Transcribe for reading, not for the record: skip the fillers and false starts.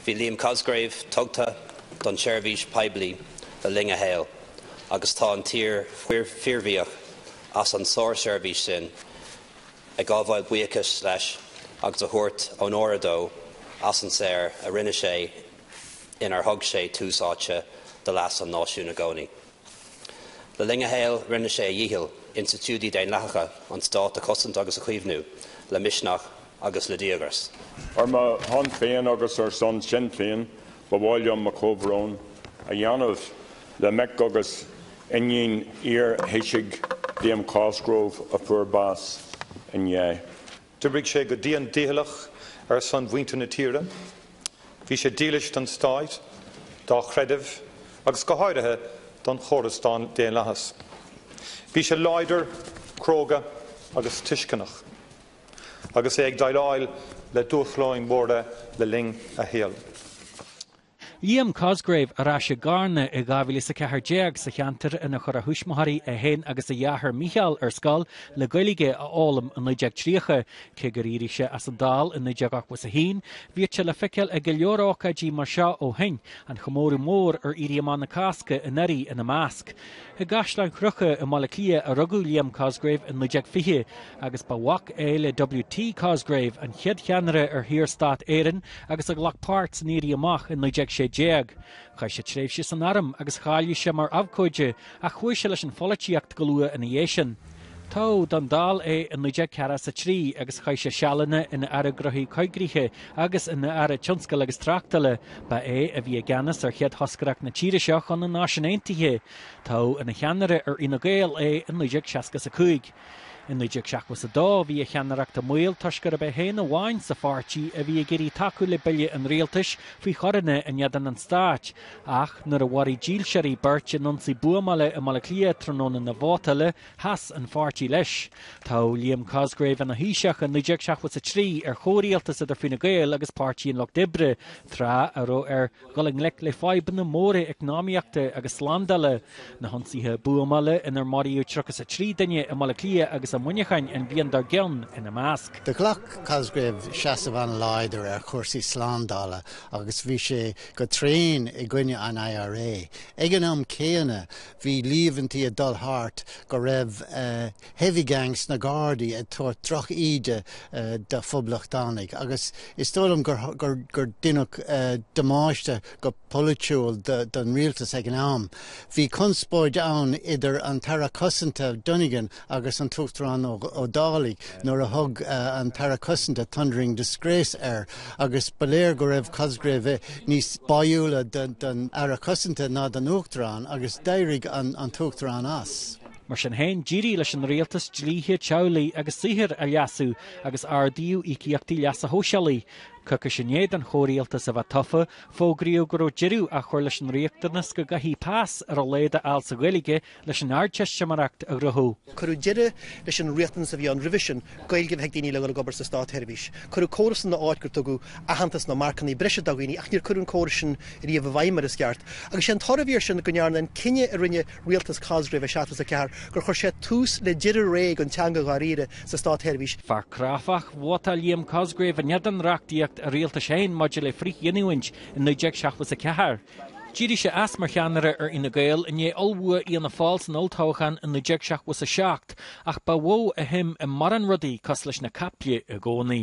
Bhí Liam Cosgrave tugtha don tseirbhís poiblí le linn a shaoil agus tá an tír fíorbhuíoch as an sársheirbhís sin, ag gabháil buíochais leis agus a thabhairt onóra dó as an saothar a rinne sé inar thug sé tús áite do leas an náisiúin i gcónaí. Le linn a shaoil, rinne sé a dhícheall institiúidí daonlathacha an stáit a chosaint agus a chaomhnú le misneach agus le díograis. Ar mo shon féin agus ar son Sinn Féin, ba mhaith liom mo chomhbhrón a dhéanamh le mic agus iníon iar-Thaoisigh Liam Cosgrove a fuair bás inné. D'oibrigh sé go dian dícheallach ar son mhuintir na tíre. Bhí sé dílis don Stát, dá chreideamh agus go háirithe don chóras daonlathais. Bhí sé láidir, cróga agus tuisceanach agus é ag déileáil le dúshláin mhóra le linn a shaoil. Liam Cosgrave ar ais i gCarna i 2014 sa cheantar inar chuir a thuismitheoirí é féin agus a dheartháir Mícheál ar scoil le Gaeilge a fhoghlaim i 1930. Cé gur éirigh sé as an Dáil i 1981, bhíodh sé le feiceáil ag go leor ócáidí mar seo ó shin, an chomóradh mór ar Éirí Amach na Cásca anuraidh ina measc. I gCaisleán Cnucha i mBaile Átha Cliath a rugadh Liam Cosgrave i 1920 agus ba mhac é le W.T. Cosgrave, an chéad cheannaire ar Shaorstát Éireann agus a ghlac páirt san Éirí Amach i 1916. Chaith sé tréimhse san arm agus cháiligh sé mar abhcóide ach chuaigh sé leis an pholaitíocht go luath ina dhiaidh sin. Toghadh don Dáil é i 1943 agus chaith sé sealanna ina Aire Gnóthaí Coigríche agus ina Aire Tionscail agus Tráchtála. Ba é a bhí i gceannas ar chéad thoscaireacht na tíre seo chun na Náisiún Aontaithe. Toghadh ina cheannaire ar Fhine Gael é i 1965. I 1972 bhí a cheannaireacht i mbaol toisc gurb é féin amháin sa pháirtí a bhí ag iarraidh tacú le bille an rialtais faoi choireanna in éadan an stáit. Ach nuair a mharaigh dílseoirí beirt in ionsaí buamála i mBaile Átha Cliath tráthnóna na vótála, sheas an pháirtí leis. Toghadh Liam Cosgrave ina Thaoiseach i 1973 ar chomhrialtas idir Fine Gael agus Páirtí an Lucht Oibre, tráth a raibh air dhul i ngleic le fadhbanna móra eacnamaíochta agus slándála. Na hionsaithe buamála inar maraíodh 33 duine i mBaile Átha Cliath agus i Muineachán an bhliain dár gcionn ina measc. Do ghlac Cosgrave seasamh an-láidir ar chúrsaí slándála agus bhí sé go tréan i gcoinne an IRA. Ag an am céanna bhí líomhaintí ag dul thart go raibh heavy gangs sna Gardaí ag tabhairt droch-íde do phoblachtánaigh agus is dóigh liom gur gur deineadh damáiste go polaitiúil don rialtas ag an am. Bhí conspóid ann idir an tAire Cosanta Donegan agus an tUachtarán Ó Dálaigh nuair a thug an tAire Cosanta 'thundering disgrace' air agus ba léir go raibh Cosgrave níos báúla don Aire Cosanta ná don Uachtarán agus d'éirigh an tUachtarán as. Mar sin féin, d'éirigh leis an rialtas dlíthe teaghlaigh agus saothair a leasú agus ardaíodh íocaíochtaí leasa shóisialaigh. Coicís i ndiaidh don chomhrialtas a bheith tofa, fógraíodh go raibh deireadh á chur leis an riachtanas go gcaithfí pas ar a laghad a fháil sa Ghaeilge leis an Ardteistiméireacht a ghnóthú. Cuireadh deireadh leis an riachtanas a bhí ann roimhe sin Gaeilge a bheith ag daoine le dhul ag obair sa státsheirbhís. Cuireadh córas ina áit gur tugadh aitheantas nó marcanna breise do dhaoine ach níor cuireadh an córas sin riamh i bhfeidhm mar is ceart. Agus sé an toradh a bhí air sin go ndearna an cinneadh a rinne rialtas Cosgrave i 74 gur chuir sé tús le deireadh ré don teanga dháiríre sa státsheirbhís. Fear cráifeach, vótáil Liam Cosgrave in éadan reachtaíocht a rialtais féin maidir le frithghiniúint i 1974. D'éirigh sé as mar cheannaire ar Fhine Gael i ndiaidh ollbhua Fhianna Fáil san olltoghchán i 1977 ach ba mhó a shuim i mbarr rudaí cosúil leis na caiple i gcónaí.